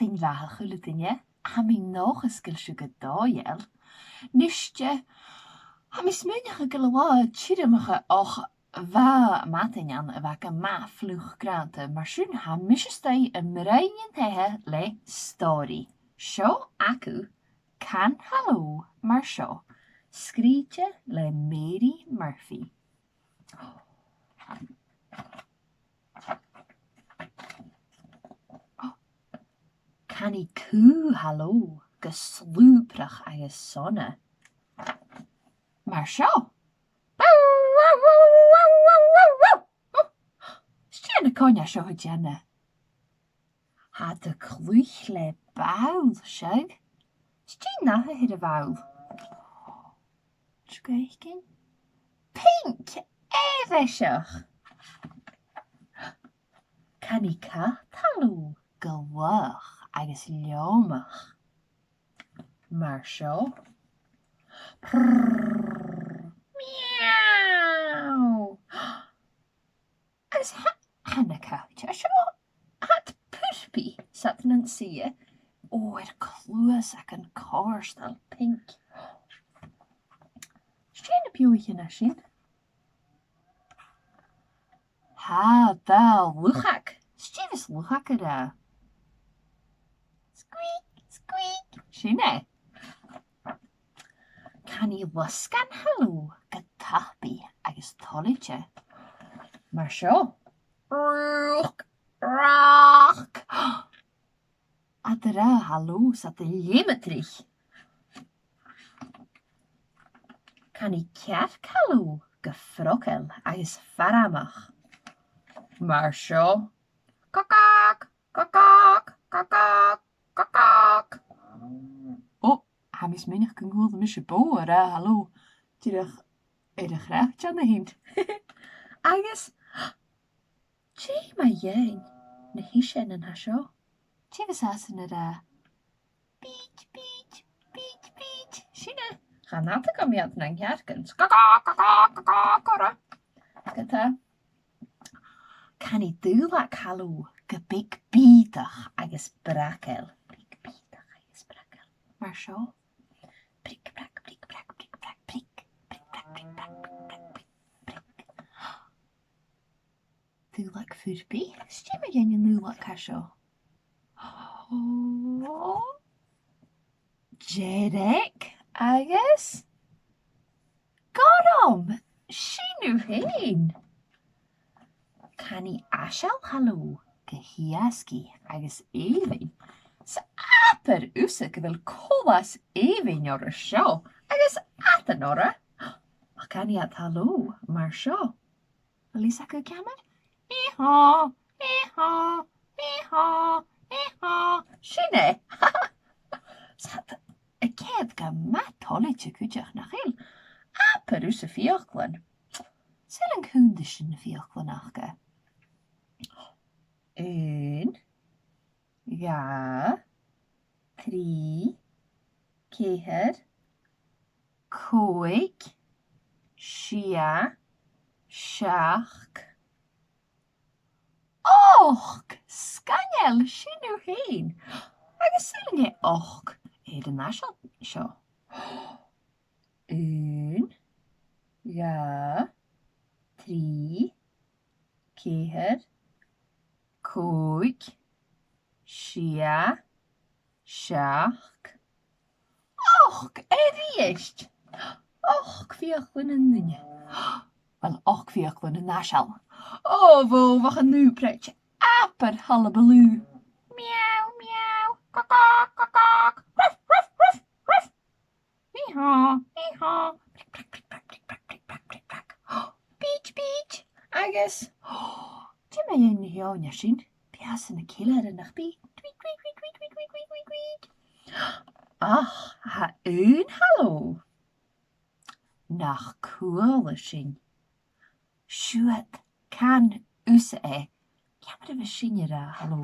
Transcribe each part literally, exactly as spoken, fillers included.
Madainn mhath a h-uile duine, tha mi an dòchas gu bheil sibh gu dòigheil. Nise, tha mi a' smaoineachadh gu bheil an latha a' tiormachadh, ach bha madainn ann a bha gu math fliuch grànda, mar sin tha mise a-staigh am broinn an taighe le stòiridh. Seo agaibh Can Halò mar seo, sgrìobhte le Mary Murphy. Canaidh cù halò gu slùbrach agus sona. Mar seo. 'S dè na coin seo a' dèanamh? Tha iad a' cluich le ball, seadh. 'S dè an dath a th' air a' bhall? Seo agaibh. Pinc! Èibheiseach! Canaidh cat halò gu laghach agus leòmach. Mar seo. Prrrr. Miau. Agus tha, tha na caite seo, tha iad purpaidh, 's iad nan suidhe, o, air cluasan comhartail pinc. 'S dè na beathaichean a tha sin? Tha, dà luchag. 'S dè bhios luchag ag ràdh? Squeak, squeak. Sin e. Canaidh losgann halò gu tapaidh agus toilichte. Mar seo. Rùc, ràc. Iad ag ràdh halò 's iad a' leum an tric. Canaidh cearc halò gu friogail agus faramach. Mar seo. Cogog, cogog, cogog, cogog. O, tha mi a' smaoineachadh gun cuala mise bò ag ràdh halò. Dìreach air a' chraicte an sin. Agus dè mu dheidhinn na h-iseanan a tha seo? Dè bhios iadsan ag ràdh? Bìd, bìd, bìd, bìd. Sin e. Chan fhada gum bi iad nan cearcan. Cogog, cogog, cogog, cogog. Ge-tà. Canaidh daolag halò gu beag bìodach agus bragail. Beag bìodach agus bragail. Mar seo. Bric, brac, bric, brac, bric, brac, bric. Bric, brac, bric, brac, bric, brac, bric. Daolag purpaidh. 'S dè mu dheidhinn an daolag a tha seo? O, dearg agus gorm. Sin thu fhèin. Canaidh aisal halò gu h-èasgaidh agus èibhinn. 'S abair thusa gu bheil coltas èibhinn orra seo agus adan orra. Ach canaidh iad halò mar seo. A bheil fhios agaibh ciamar? Hee-haw, hee-haw, hee-haw, hee-haw. Sin e. 'S iad a' coimhead gu math toilichte cuideachd, nach eil? Abair thusa fiaclan. Saoil an cunnt sinn na fiaclan aca? Aon, dhà, trì, ceithir, còig, sia, seachd, ochd! Sgoinneil, sin thu fhèin. Agus saoil an e ochd air an aisal seo? Aon, dhà, trì, ceithir, còig, sia, seachd, ochd a-rithist. Ochd fiaclan an duine. Uill, ochd fiaclan an aisal. O, bhò, bha an ùpraid abair hullabaloo. Miau, miau, cogog, cogog, ruff, ruff, ruff, ruff. Hee-haw, hee-haw. Bric, brac, bric, brac, bric, brac, bric, brac, bric, brac. Bìd, bìd. Agus, dè mu dheidhinn na h-eòin a tha sin? Bidh iadsan a' ceilearadh, nach bi? Tweet, tweet, tweet, tweet. Ach, tha aon halò nach cuala sinn. Siuthad, can thusa e. Ciamar a bhios sinne ag ràdh halò?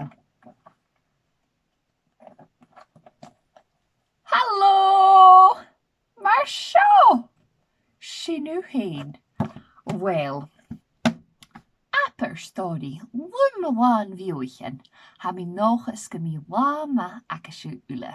Halò! Mar seo! Sin thu fhèin. Uill, abair stòiridh Bhuam mo làn-bheathaichean, tha mi an dòchas gum bi latha math agaibhse uile.